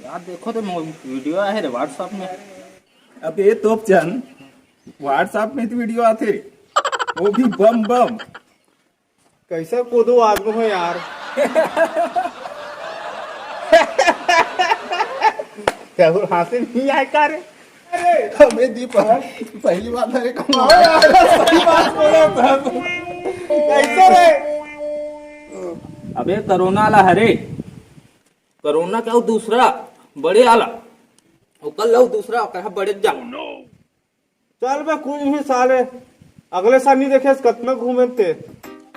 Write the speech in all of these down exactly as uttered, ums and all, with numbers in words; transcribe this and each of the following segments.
यार, देखो तो मो-, वीडियो आहे रे WhatsApp में। अबे तोपचन, WhatsApp में तो वीडियो आथे, वो भी बम बम। कैसे कोदो आदमी हो यार। क्या वो हंसी नहीं आए का रे? अरे, अबे दीपक, पहली बात है, कौन? हाँ यार, सही बात बोला था। कैसे रे? अबे कोरोना ला हरे, कोरोना का वो दूसरा बड़े आला, ओकर ला वो दूसरा कहा बड़े जा। चल बे, कुछ भी साले, अगले साल नहीं देखे, कतना घूमे ते।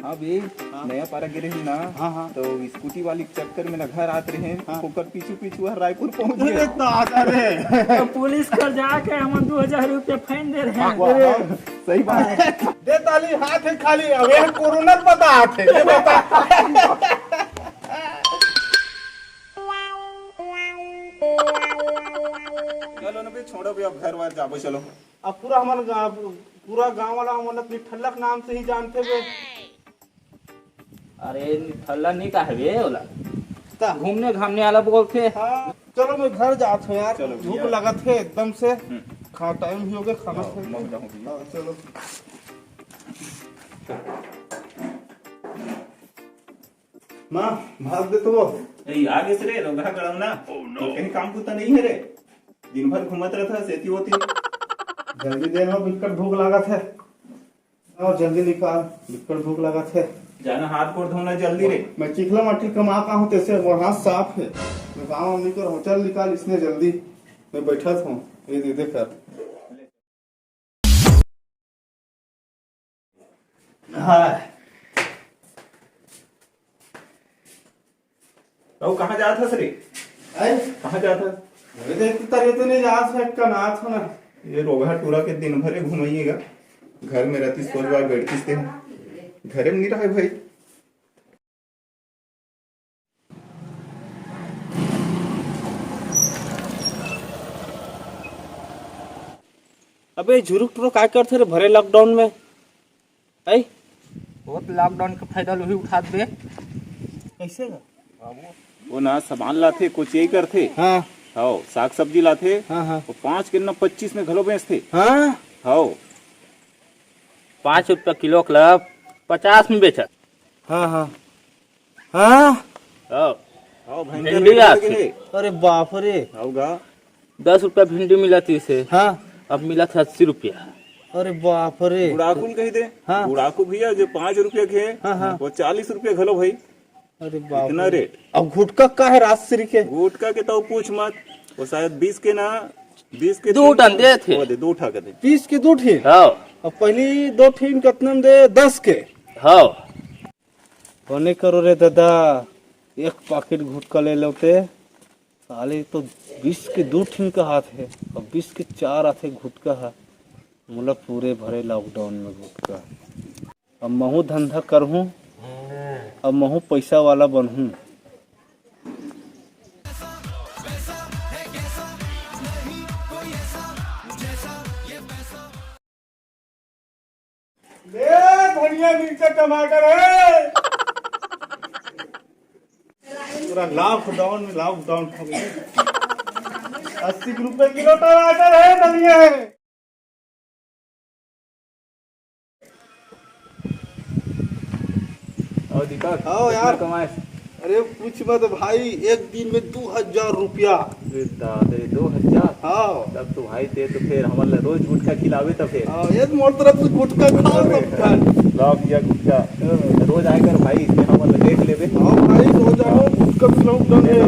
हाँ बे, हाँ। नया पारा गिरे ही ना, हाँ, हाँ। तो स्कूटी वाली के चक्कर में ना घर आत रहे, हाँ। ओकर पीछू पीछू हर रायपुर पहुंच अरे गए। दादा रे। तो पुलिस कर जाके हमन दो हजार रुपया फाइन दे रहे हैं। वाह, हाँ, सही बात है। दे ताली हाथ है खाली, अब ये कोरोना पता आते, ये बता। चलो ना बे, छोड़ो बे, अब घर वार जाबो, चलो। अब पूरा हमारा गाँव, पूरा गाँव वाला हमन ला निठल्ला के नाम से ही जानथे बे। अरे निठल्ला नहीं कहे बे ओला। का? घूमने घामने वाला बोलथे। हाँ, चलो मैं घर जात हूँ यार, चलो भूख भैया। लगत है एकदम से। हम्म। खा टाइम भी हो गया, खाना हाँ, खाए के। मैं जाऊँ भैया। हाँ, चलो। माँ, भाग दे तो वो। ए, आ गेस रे, रोगहा गड़ौना। Oh, no। कहीं काम कुत्ता नहीं है रे। दिन भर घूमत रहता, सेती होती। जल्दी दे ना, बिकट भूख लागत है। आओ, जल्दी निकाल, बिकट भूख लागत है। जाना हाथ गोड़ धोना जल्दी रे। मैं चिखला माटी कमा का हूँ, तैसे मोर हाथ साफ है। मैं काम वाम नहीं कर हूँ, चल निकाल इसने जल्दी। मैं बैठा था, ये दे दे कर। हाँ। तो कहाँ जात हस रे? आय? कहाँ जात हस? अरे देख, तरे तो नहीं जात है, का नाथ हो ना। ये रोगहा टूरा के दिन भरे घुमाइएगा। घर में रहती सोच बार बैठती से। घरे में नहीं रहे भाई। अबे झुरुक टुरुक काय करथे रे भरे लॉकडाउन में? है? बहुत लॉकडाउन का फायदा लोही उठात बे। कैसे का? वो ना सामान लाथे, कुछ यही करथे। हाँ। हाओ, साग सब्जी लाथे। हाँ, हाँ। वो पाँच के ना पच्चीस में घलो बेचथे। हाँ। हाओ। पाँच रुपया किलो के ला पचास में बेचत। हाँ, हाँ। हाँ? हाँ। हाँ, भयंकर भिंडी रेट आथे। लगे हे। अरे बाप रे। हाँ गा। दस रुपया भिंडी मिलत रहिसे। हाँ। अब मिलत हे अस्सी रुपया। अरे बाप रे। गुड़ाकू ल कही दे। हाँ। गुड़ाकू भैया जो पाँच रुपया के हे, हाँ, हाँ। वो चालीस रुपया घलो भाई। अरे बाप इतना रे। रेट। अब गुटखा का हे राजश्री के? गुटखा के तो पूछ मत। वो शायद बीस के ना, बीस के दो तीन ठन दे थे। वो दे, दो ठा के दे। बीस के दो ठिन? हाँ। अब पहली दो ठिन कतना में दे? दस के। हाँ। बने करो रे दादा, एक पाकिट गुटखा ले लेते। साले तो बीस के दू ठिन कहाथे, अब बीस के चार आथे गुटखा ह। मोला पूरे भरे लॉकडाउन में गुटखा। अब महूँ धंधा करहूँ, अब महूँ पैसा वाला बनहूँ। ले, धनिया, मिर्चा, टमाटर हे। पूरा लॉकडाउन में लॉकडाउन खा गया। अस्सी रुपए किलो टमाटर हे, धनिया हे। और दीपक, हाँ यार। कितना कमाए? अरे पूछ मत भाई, एक दिन में दो हजार रुपया। अरे दादा रे, दो हजार? हाँ। तब तो भाई ते तो फिर हमन ला रोज गुटखा खिलावे त फिर। हाँ, ये मोर तरफ से गुटखा खाओ सब खान। लाओ भैया गुटखा। हाँ। रोज आए कर भाई, इसमें हमन ला देख लेबे। हाँ भाई, रोज आओ, गुटखा खिलाओ, डन है।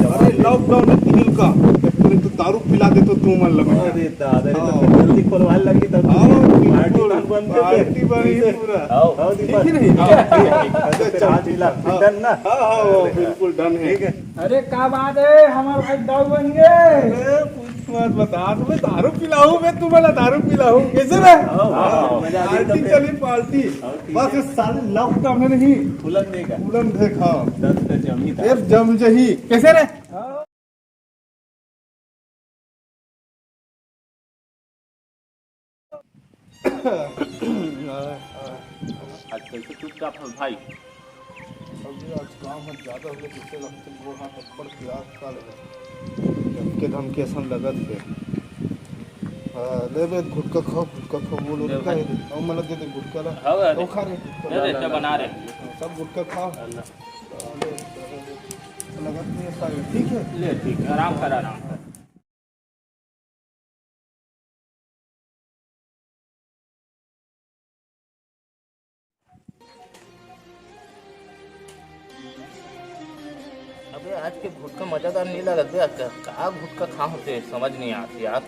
अरे लॉकडाउन है, तिल का। एक तो दारू पिला दे तो तू मन लगे। अरे दादा रे, तो हाँ। फिर जल्दी खोलवाए लगी तब हाँ, पार्टी बिल्कुल। बन, बन के फिर। पार्टी बनी पूरा। आओ, आओ ठीक दीपक। है नहीं? हाँ, ठीक है, ठीक है। तो फिर चल, आज मिला, हाँ। डन ना? हाँ, हाँ, वो बिल्कुल डन है। ठीक है। अरे का बात है, हमार भाई दाऊ बन गए। अरे पूछ मत बता, तुम्हें दारू पिलाऊं मैं, तुम्हें दारू पिलाऊं। कैसे रे? आओ, आओ, मजा आ गई पार्टी तो फिर। चली पार्टी। आओ, ठीक बस है। इस साल लॉकडाउन में नहीं। फुलन देगा। फुलन देखा। दस का जमी था। फिर जम जही। कैसे रे? आज कैसे चुपचाप हो भाई? अभी आज काम ह ज्यादा हो गया, जिससे लगते गोड़ हाथ अब्बड़ पिरात का लगा। धमके धमके असन लगत हे। हाँ, ले बे, गुटखा खाओ, गुटखा खाओ, बोलो, ले गुटखा भाई। है, और मतलब दे दे गुटखा ला। हाँ, अरे। वो खा रहे गुटखा ले ला। रे, सब बना रहे। हाँ, सब गुटखा खाओ। हाँ, ले, ले, ले। लगत नहीं है सारे, ठीक है? ले, ठीक है, आराम कर, आराम कर। अबे, आज के गुटखा मजेदार नहीं लगत बे, का, का गुटखा खा होते, समझ नहीं आती यार।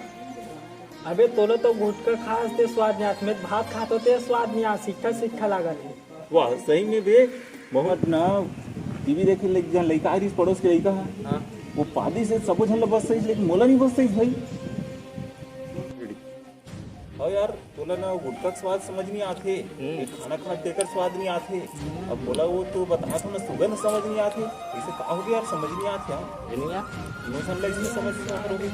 अबे, तोला तो गुटखा खास ते स्वाद नहीं आत, मैं भात खात होते स्वाद नहीं आत, सिक्खा सिक्खा लागत हे। वाह, सही में बे, बहुत ना। टीवी देखे ले, जन लइका आ रहिस, पड़ोस के लइका ह। हाँ। वो पादी से सबो झन ल बस सही, लेकिन मोला नहीं बस सही भाई। हाँ यार, तोला ना गुटखा के स्वाद समझ नहीं आथे, हम्म। ये खाना खात तेकर स्वाद नहीं आथे। अब मोला वो तो बता तो ना, सुगंध समझ नहीं आथे। इसे का हो गया यार, समझ नहीं आथे यार। ये नहीं यार। इमोशन लाइज नहीं समझ नहीं आ रही।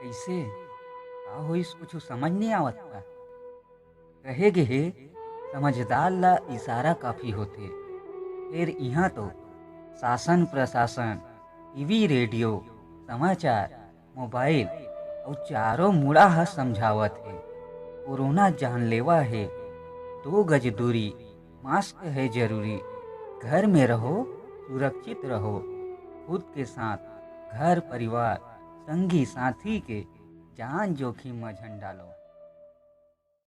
कइसे? का होइस, कुछु समझ नइ आवत का? कहे गे हे, समझदार ला इशारा काफी होथे। फेर इहाँ तो शासन प्रशासन, टीवी रेडियो, समाचार, मोबाइल अउ चारों मुड़ा ह समझावत हे, कोरोना जानलेवा हे, दो गज दूरी, मास्क है जरूरी, घर में रहो, सुरक्षित रहो, खुद के साथ घर परिवार, संगी साथी के जान जोखिम म झन डालो।